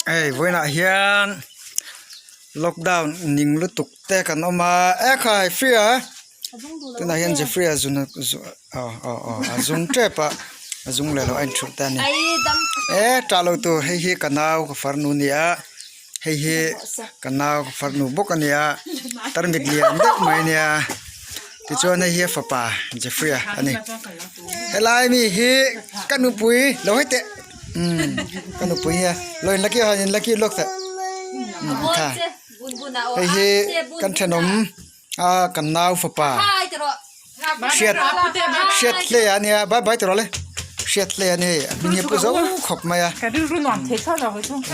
Hei vawiinah hian lockdown ning lutuk te kan awm a ekhai free a tunah hian jeffrey a zun aw aw aw a zung tep a a zung leh lo a inthulh ta a ni e tah lo tur hei hi ka nau ka farnu a ni a hei hi ka nau ka farnu bawk a ni a tarmit lian deuh mai a nia tichuan hei hi a fapa jeffrey a ani helai mi hi ka nupui lo hawi teh umm ka nupui hi a lo in la ki a in la ki lawk teh umm kha hei hi kan thenawm a kan nau fapa hriat hriat hle a nia bye bye tawh rawh le hriat hle a ni hei a hming hi pu zo khawp mai a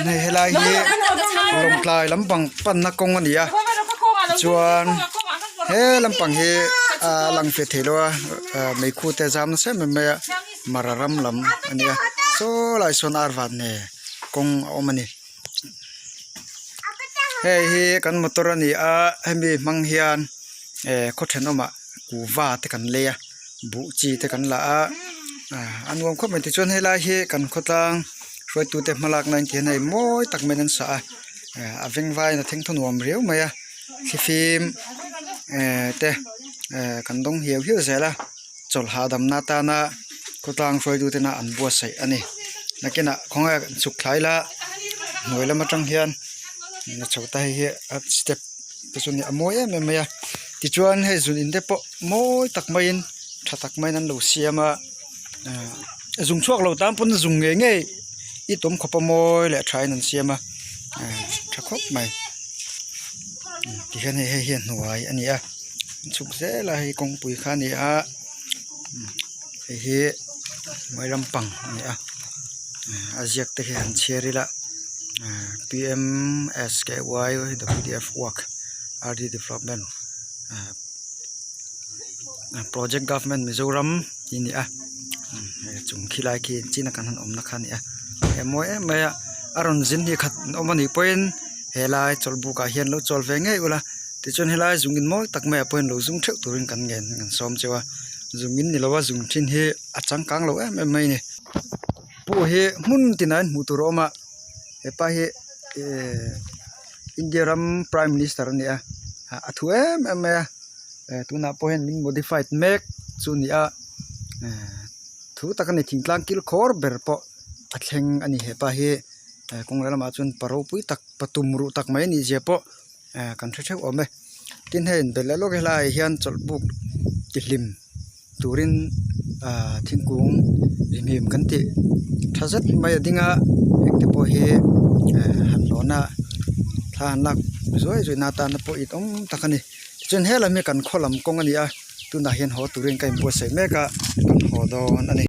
hei helai hi lawngtlai lampang panna kawng a ni a tichuan he lampang hi a lang fe thei lo a meikhu te a zam nasa em em mai a mara ram lam a ni a saw lai sawn ar van nen kawng a awm a ni hei hi kan motor a ni a hemi hmang hian eh khaw thenawmah kuhva te kan lei a buh chi te kan la a a nuam khawp mai tichuan helai hi kan khawtlang hruaitute hmalakna in tih hian hei mawi tak maiin an sa a a veng vaiin a thengthaw nuam riau mai a thlifim eh te eh kan dawng hiau hiau zel a chawlh hahdamna atana khawtlang hruaitute na an buatsaih a ni nakinah khawnge chhuk thlai la hnuai lam atang hian a chho ta hei hi a step te chu a mawi em em mai a tichuan hei zun in te pawh mawi tak maiin tha tak maiin an lo siam a ah zung chhuak lo tan pawn zung ngei ngei i tawm khawp a mawi leh tha in an siam a ah tha khawp mai tihian hei hei hi a hnuai a ni a chhuk zel a hei kawngpui kha a ni a hei hi hnuai lampang a ni a a ziak te hi han chhiar ila p m s k y w d f work r d development project government mizoram tih a ni a chung khilai khi chin a kan han awmna kha a ni a a mawi em mai a a rawn zin hi khat an awm a nih pawhin helai chawlhbuk ah hian lo chawl ve ngei ula tichuan helai zung in mawi tak maiah pawhin lo zum theuh turin kan ngen kan sawm cheu a zung in ni lova zung thin hi a changkang lo em em mai a ni pawh hi hmun tinah hian hmuh tur a awm a hepa hi ehh India ram prime minister a ni a a thu em em mai a tunah pawh hian min modified mek chu a ni a thu tak a ni thingtlang kil khawr ber pawh a thleng a ni hepa hi kawng lehlamah chuan pa ropui tak pa tum ruh tak mai a nih zia pawh kan hre theuh awm e tin hei in belh leh lawk helai ah hian chawlh buk ti hlim turin ah thingkung hlim kan tih tha zet mai a ding a heng te pawh hi han lawn a thla han lak zuai zuai na atana pawh it awm tak a ni tichuan helam hi kan khaw lam kawng a ni a tunah hian haw turin ka inbuatsaih mek a kan haw dawn a ni.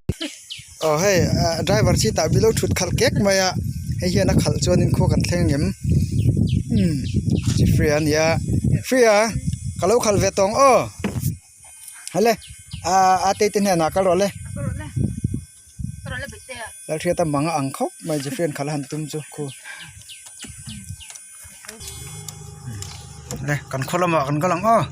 Aw hei ah driver seat ah bilo thut khalh kek mai a hei hian a khalh chuanin khua kan thleng angem umm chi free a nia free a ka lo khalh ve tawng aw hale ah a te te hnenah kal rawh le Lalhriata mang a ang khawp mai jeffrey an khalh a han tum chu khu le kan khaw lamah kan kal ang aw.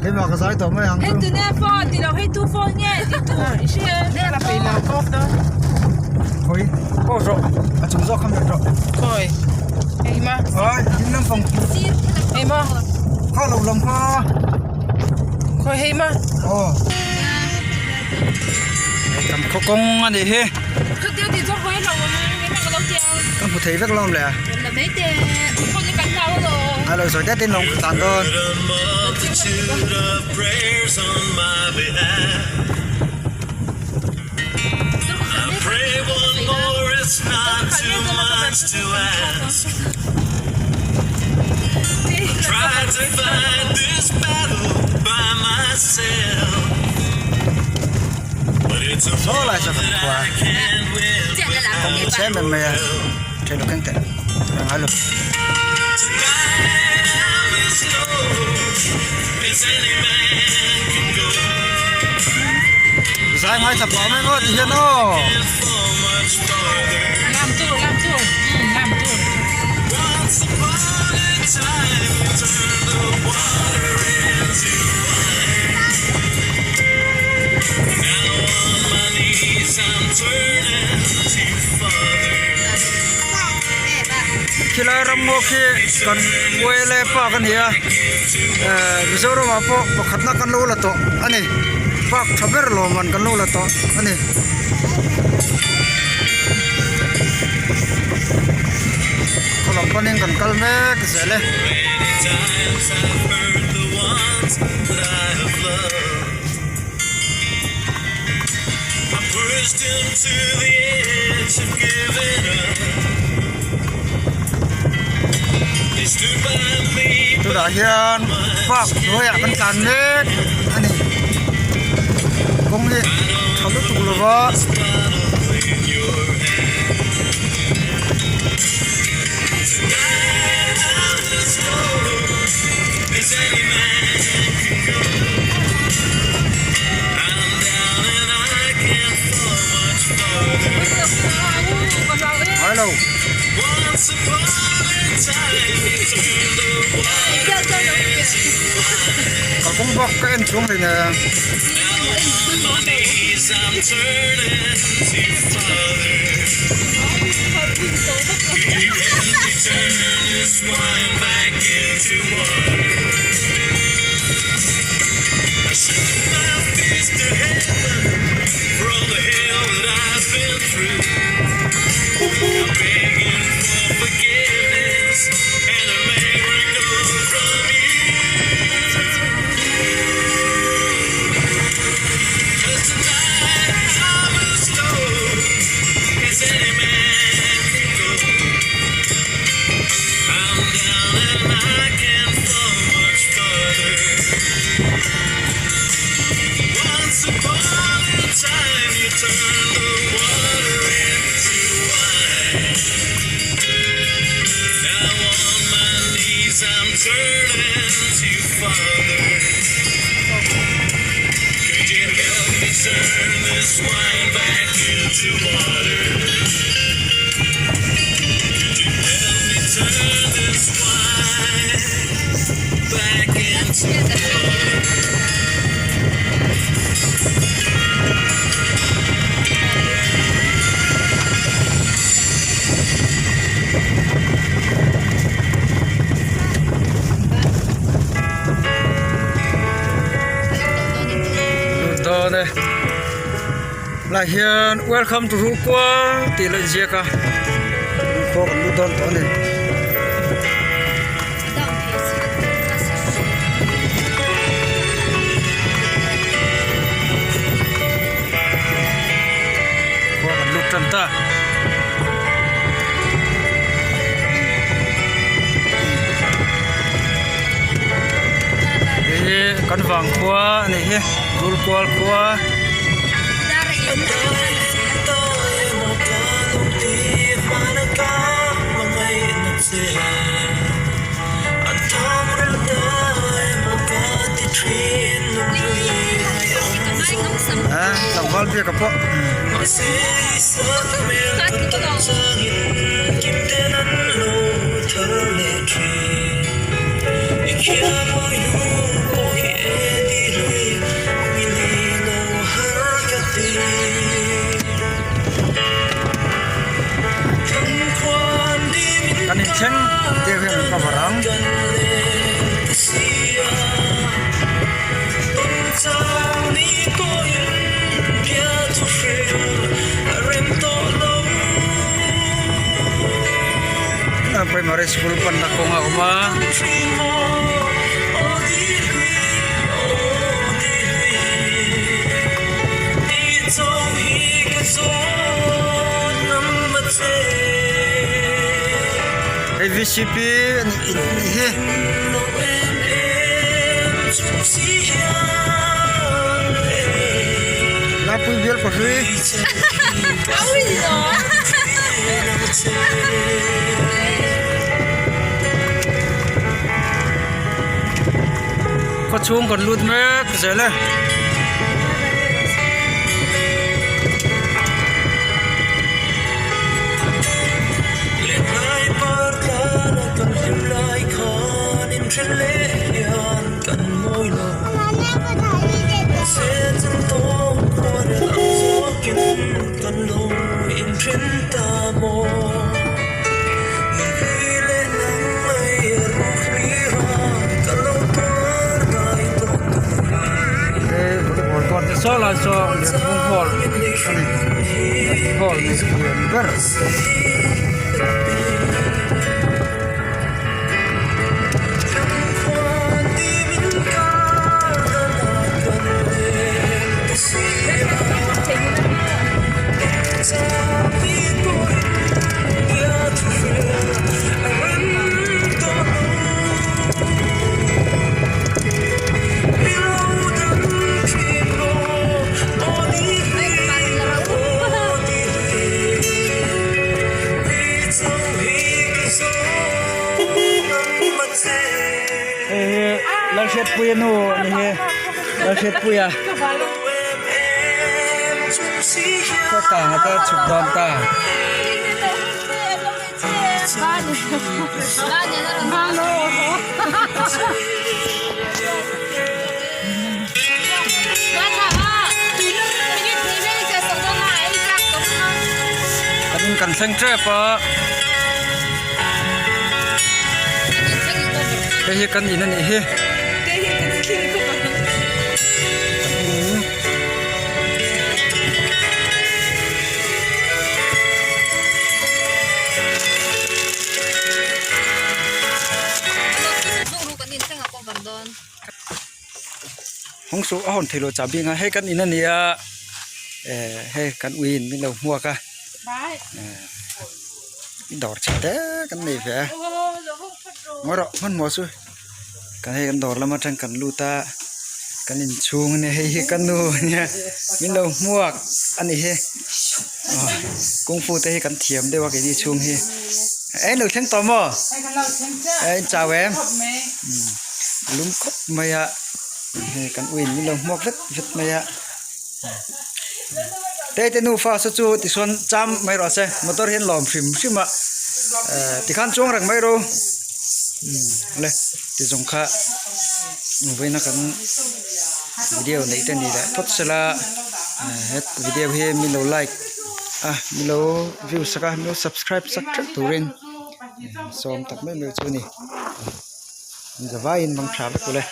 Keimah ka zai tawh mai ang chu. Khawi aw rawh a chung zawk kha hmet rawh. Ai ding lampang kha lo lam kha. Aw. Hei kan khaw kawng a nih hi. Ka hmu thei vek lawm le a. A lo sawi det in lawng ka tlan dawn. Saw lai saw kan khua kawng chhe em em mai a then lo keng teh a ngai lo. Zai ngai thla pah mai maw ti hian aw. Lam tur lam tur lam tur. ramngaw khi kan uaile park a ni a ehh Mizoram ah pawh pakhatna kan lo la tawh a ni park tha ber lawm an kan lo la tawh a ni. Khaw lam panin kan kal mek zel e. Tunah hian park hnuaiah kan tlan mek a ni kawng hi tha lutuk lova. Hello. Kalkawng bak ka en chuang hlei nen. Lut dawn e lah hian welcome to Ruhkual tih la inziak a Ruhkual kan lut dawn tawh a ni. Khua kan lut tan ta. Hei hi kan vang khua a nih hi Rulkual khua. Tlangval biak a pawh. Kan inthleng deuh hian an cover ang. Primary school panna kawng a awm a. Hei vcp a nih hi. Laipui bial pahlui. Khawchhung kan lut mek zel e. Saw lai saw Lianhmung hall a ni hall neih lian ber. Hei hi Lalhriatpuia nu a ni hi Lalhriatpuia khaw kang ata chhuk dawn ta. Kan in kan thleng tep a hei hi kan in a nih hi. Hawng suh a hawn theilo chahbi ang a hei kan in a ni a eh hei kan ui in min lo hmuak a eh dawr chhe te kan nei ve a ngawi rawh hmanhmawh chu. Kan hei kan dawr lam atang kan lut a kan inchhung ania hei hi ka nu ania min lo hmuak a ni hi aw kungfu te hi kan thiam deuh a keini chhung hi eh in lo thleng tawh maw eh in chau em a lum khawp mai a hei kan ui in min lo hmuak vet vet mai a tete nufa saw chu tichuan cham mai rawh se motor hi an lawm hrim hrim a eh tikhan chuang reng mai rawh u umm le ti zawng kha vawiina kan video neih te ni leh phawt sela het video hi min lo like a min lo view sak a min lo subscribe sak theuh turin sawm tak mai mai chu a ni zavaiin mang tha vek ule.